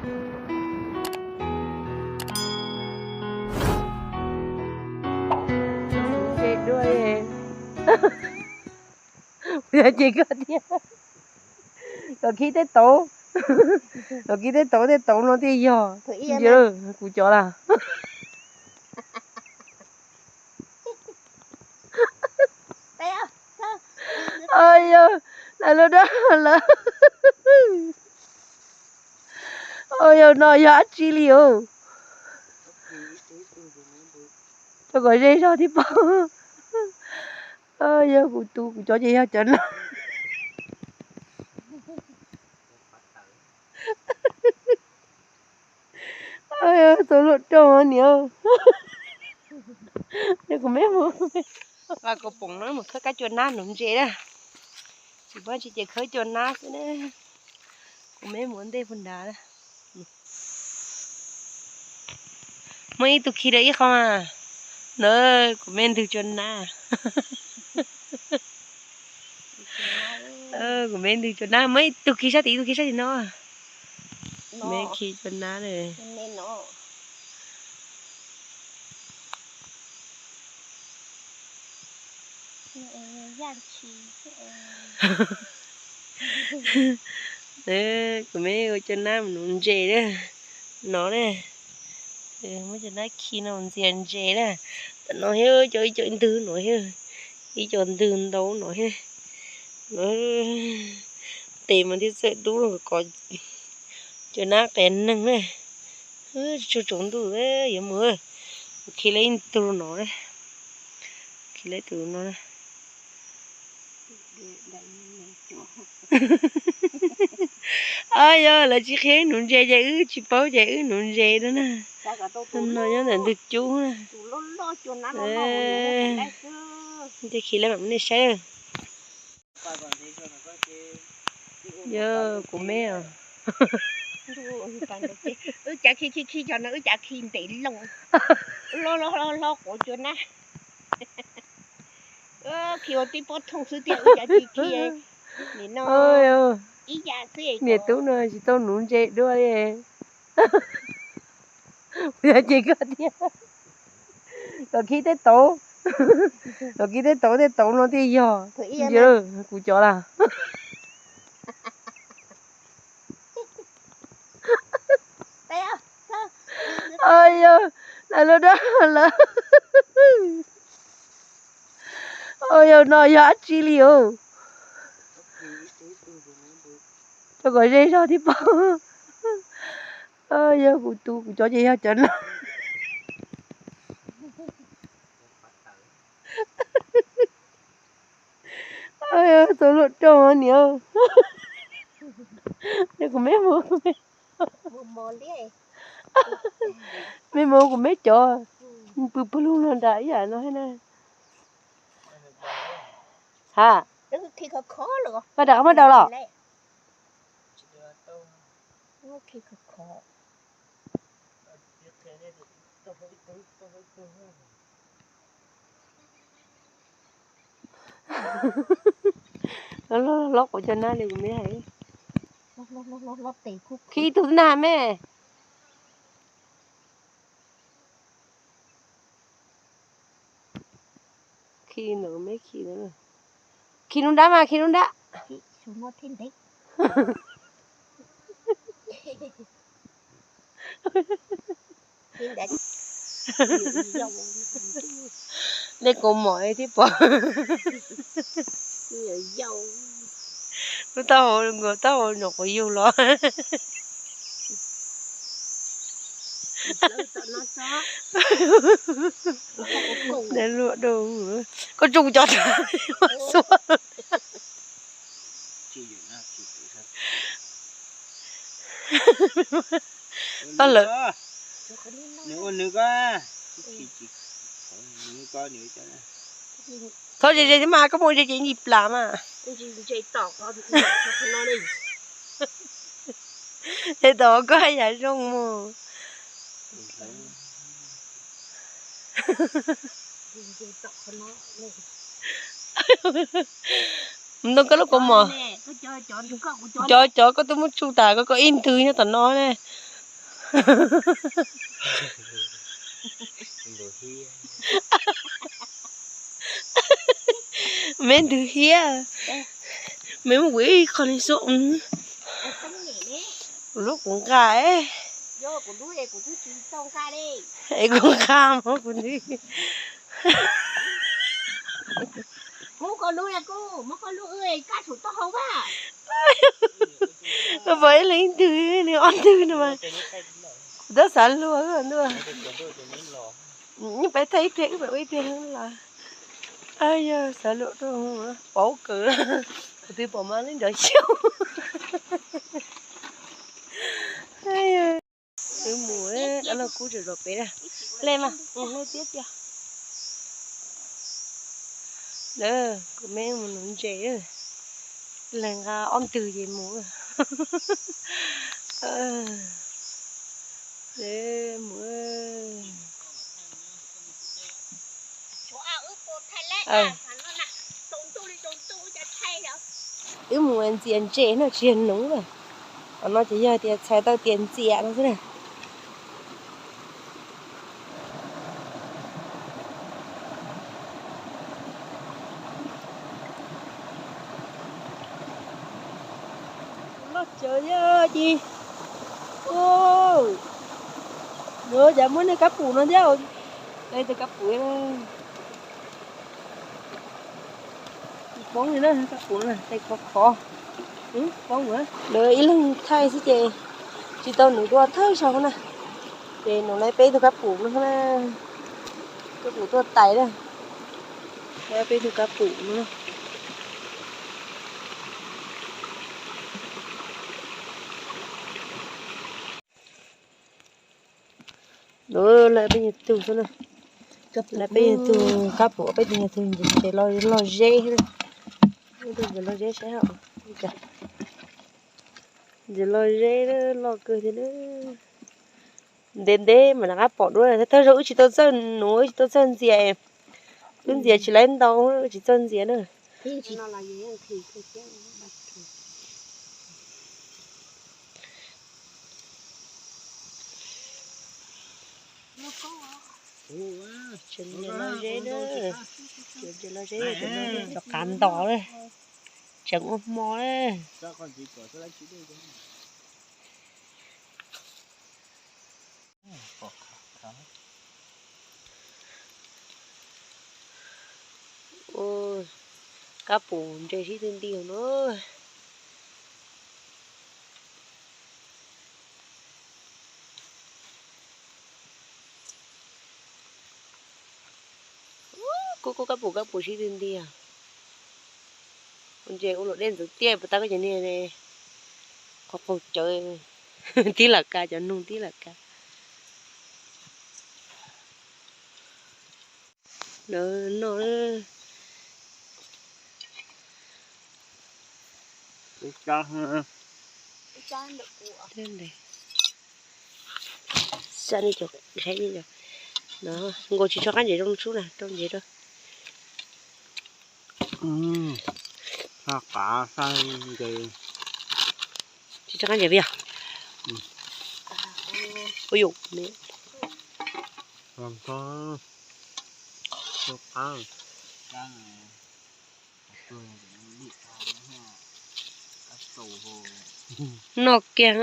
Ntse dua, yog ces koj thiab. Los khi tej tauv, los khi tej tauv, tej tauv no thiaj yog. Kuv cov lawm. Yog, lawv lub dab lawm. Yog no yog dab tsi li os? Rau kom ze zog thiab paub. Yog kuv tus, kuv cov ces yog cov no. Tau luaj rau niam. Kuv me mus, kuv poom no mus khawb kab cua nab nuv ntses na. Tsis muaj tsis ces khawb cua nab xwb na. Kuv me mus ntej puag nrad. Muaj ib tug khi rau ib qho mas. Ntawd kuv me ntwg cua nab. Kuv me ntwg cua nab, muaj ib tug khi sab tid, ib tug khi sab tim no. Me khi cua nab na. Kuv me ua cua nab mus nuv ntses na. No na. Muab cov nab khi no ntxias ntses na. Tam no thiab cov ib co ntwg no thiab, ib co ntwg ntau no thiab. Tes mas thiaj txawj dub los kom cov nab qias neeg na. Tsaus tsaus ntuj yuav mus, khi lawm ib tug no, khi lawm tus no. Yog lawv tsis qhia nuv ntses ces wb tsis paub ces wb nuv ntses no na. No nyob ntawm ntug cub na. Ces khi lawm mam nej saib. Yog kuv me os. Wb cav khi khi khi cov no wb cav khi ntev loo, loj loj loj quav cua nab. Khi ua tib pob thooj xwb tiag, wb cav khi khi nim no ib yam xwb. Niam tub no tsis tau nuv ntses dua li. Yog ces koj thiab. Los khi tej tauv, los khi tej tauv, tej tauv no thiaj yog. Kuv cov lawm. Yog, lawv lub dab lawm. Yog no yog dab tsi li os? Rau kom ze zog thiab paub. Yog kuv tus, kuv cov ces yog cov no. Tau luaj rau niam. Kuv me mus, me mus kuv me cov pw pw lug no nram ib yam no na. Ha, koj rov qab muab daus los? Los los los, kuv cov nab li kuv me hais. Khi tus nag me. Khi ntawm me khi ntawd. Khi nub nrab mas, khi nub nrab. Dej kaus mom thiab pom. Lub taub hau, taub hau nyuam qhuav yug los. Luaj dau, koj tsuj cov xua. Tau lawm. Thov ze ze thiab mas, koj muaj ze ces nci plas mas. Ces tom koj yam zoo mus. Ntoo koj lub kaus mom. Cov, cov koj twb muab tsuj tas, koj, koj ib ntwg nyob tom no ne. Me ntws hiab, me muab kuv ib qho li xub. Kuv lub kuv nqa, es kuv nqa mog kuv ntws. Pom ib leeg ib ntws, nws ob ntws no mas. Kuv twb xav luag ntuj. Peb thaij ib pliag wb mam ua ib pliag los. Yog xav luag rau paub kawg. Kuv twb pom mas li nrov xyaum. Wb mus, dab laug Kub tseem zov pem na. Le mas, mus hlub tiab tiag. Kuv me mus nuv ntses, leeg nqa ob ntws ces mus. Mus. Wb mus ntxias ntses no tsis yog nuv na. Qhov no ces yog tias txhais tau tias ntxias no xwb na. Loj cawv thiab ci. Nws cas muab niag kab pum no thiab. Tus kab pum poob li na, kab pum no tes khov khov. Poob. Lawv ib leeg thaij xwb ces tsis tau nuv dua thawj zaug na. Ces nuv lawv peb tug kab pum no na. Kab pum tuaj tais na. Peb tug kab pum no. Lawv peb nyuag tug xwb na. Lawv peb nyuag tug kab pum, peb tug nyuag tug ntses los zeb. Ntses los zeb saib os. Ntses los zeb loj kawg thiab. Ntev ntev mas rov qab pom dua, thawj zaug wb tsis tau txawj nuv, wb tsis tau txawj ntxias. Wb ntxias tsis laib ntau, wb tsis txawj ntxias na. Tseem ntses los zeb na, tseem ntses los zeb, cov qav ntos na, tseem ua hmo na. Kab pum ntses sib tw nti no. Kub kub kab pum kab pum sib tw nti. Ua ntses ua luam dej ntxuav tiaj puas tau koj cov niag qhov qaug cawv tib lam ka, cov noog tib lam ka. Lawv noj. Xa nej cov, no, nkaus tsis tso qab ntses zoo sub na, rau ntses rau. Tsis tso qab ntses yog. Ui yus, me. Noj kiag.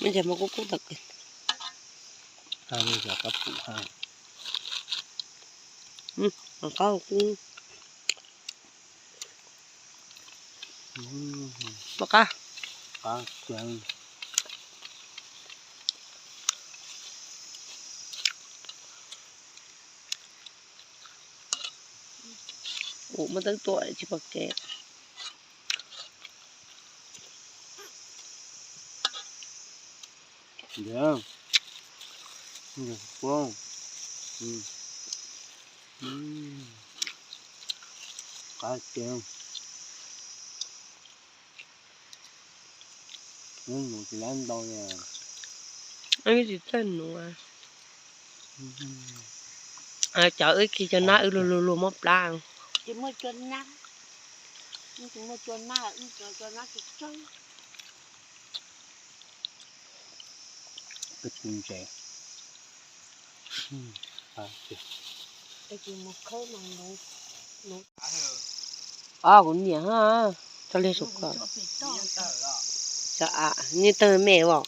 Me ntses mas kub kub tawm. Qab kub. Pom qab. Ua muaj teeb tuam tsis pom kev. Qab tiag. Hnub nus tsis lab ntau li. Wb tsis txawj nuv. Cov wb khi cov nab wb luag luag luag mob plab. Tsis muaj cov nab. Muaj cua nab, cua nab tsis tseeb. Ntses. Ob kuv niam ha, tso li sum ko. Niag tawg me os.